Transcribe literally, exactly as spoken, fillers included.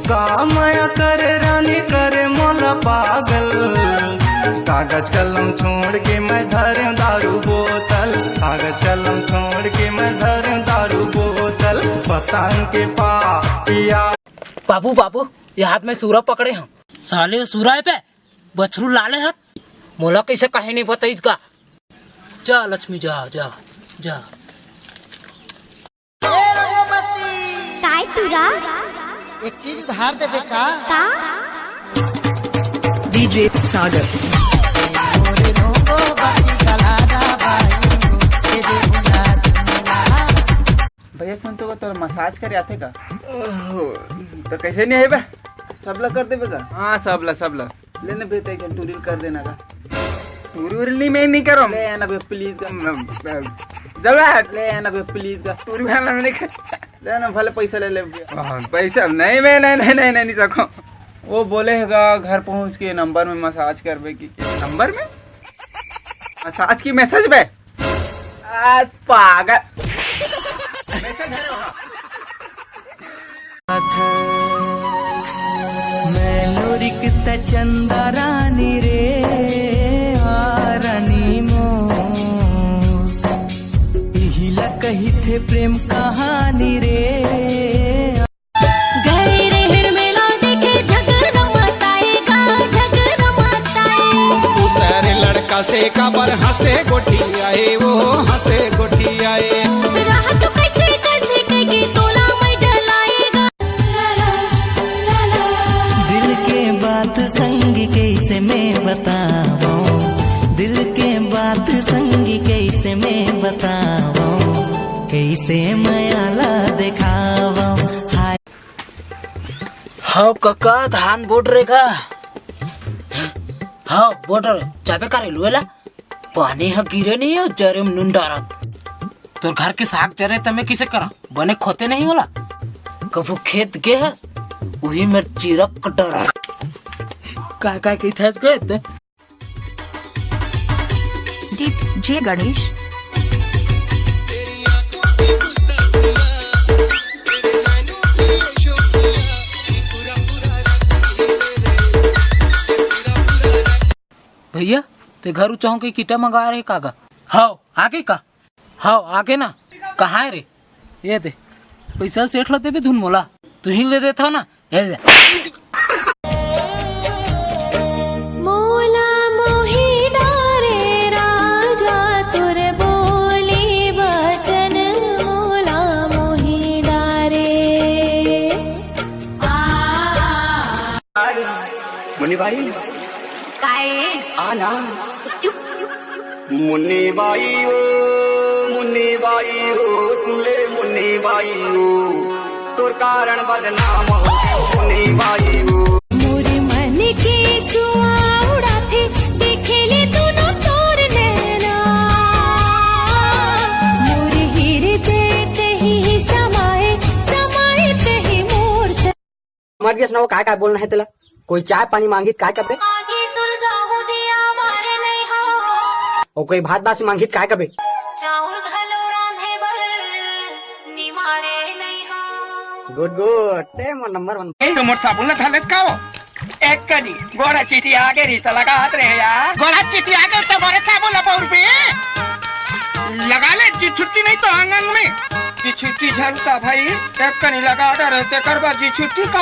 का मया करे रानी, करे मोला पागल। कागज कलम छोड़ के मैं धरे दारू बोतल, कागज कलम छोड़ के मैं धरे दारू बोतल। पतंग के पापिया। बाबू, बाबू, ये हाथ में सूरा पकड़े हंव। साले, सूरा हे बे, बछरू लाले हत। मोला कइसे कहे नहीं बताइस का? जा लक्ष्मी, जा, जा, जा। ए रघुपति, काय टूरा? एक चीज उधार देबे का? का? डीजे सागर। भैया सुन तो, तोर मसाज करे आथे का? ओहो, तो कइसे नहीं हे बे? सबला कर देबे का? हाँ, सबला, सबला। ले ना बे, तैं एक टूरी ल कर देना का। टूरी उरी नहीं, मैं नहीं करूँ। ले ना बे, प्लीज का। जब ले ना बे, प्लीज का। टूरी वाला मैंने कर। ले ना, भले पैसा ले ले। हाँ, पैसा नहीं, मैं नहीं, नहीं, नहीं, नहीं, नहीं सकूँ। वो बोले हे का घर पहुँच के नंबर में मसाज करबे की। नंबर में? मसाज की मैसेज में? आ, पागल। मैं लोरिक त चंदा रानी रे, आ रानी मोर, इही ला कहिथे प्रेम कहानी रे। गए रे हर मेला देखे झगड़ा मताए गा, झगड़ा मताए। दूसरे लड़का से काबर हंसे गोठियाए, वो हंसे गोठियाए। राह तो कैसे करथे कहिके तोला मैं जलाए गा। ला ला, ला ला। दिल के बात संगी कैसे मैं बतावं, दिल के बात संगी कैसे मैं बतावं, कैसे मया ला देखावं। हाय। हव कका, धान बोट रे का? हव, बोट रे। जाबे का रे लुए ला? पानी ह गिरे नहीं हो, जरे म नून डारत। तोर घर के साग जरे त मैं किसे करा? बने खोते नहीं होला। कभू खेत गे हस, उही मेर चिरक डर। काय, काय कहिथस गे ते? डीजे गणेश। भैया, ते घर उचाहूं के ईटा मंगाए रहे का गा? हव, आगे का? हव, आगे ना। कहाँ हे रे? ये दे। पैसा सेठ ला देबे धुन मोला। तुही ले देथव ना। ये ले। मोला मोही डारे राजा तोर बोली बचन, मोला मोही डारे। मुन्नी भाई। काय? आ ना। चुप। मुन्नी बाई ओ, मुन्नी बाई ओ, सुन ले मुन्नी बाई ओ, तोर कारण बदनाम हो गई मुन्नी बाई ओ। मोर मन के सुआ उड़ाथे, देखे ले दोनों तोर नैना। मोर हृदय तही समाए, समाए तही मोर स- समझ गेस ना वो काय काय बोलना हे तेला। कोई चाय पानी मांगी त काय कबे? आगी सुलगाहूं दिया मारे नहीं हो। अउ कोई भात बासी मांगी त काय कबे? चाउर घलो रांधे बर निमारे नहीं हो। गुड गुड, ते मोर नंबर वन। ए तो मोर साबुन ला धर लेत का वो? एक कनी गोड़ा चीटी आगे रही त लगात रहे यार। गोड़ा चीटी आगे त मोरे साबुन ला बउर पे लगा ले जी छुट्टी नहीं तो आंगन में। जी छुट्टी झलका भाई, एक कनी लगा डर तेकर बर जी छुट्टी का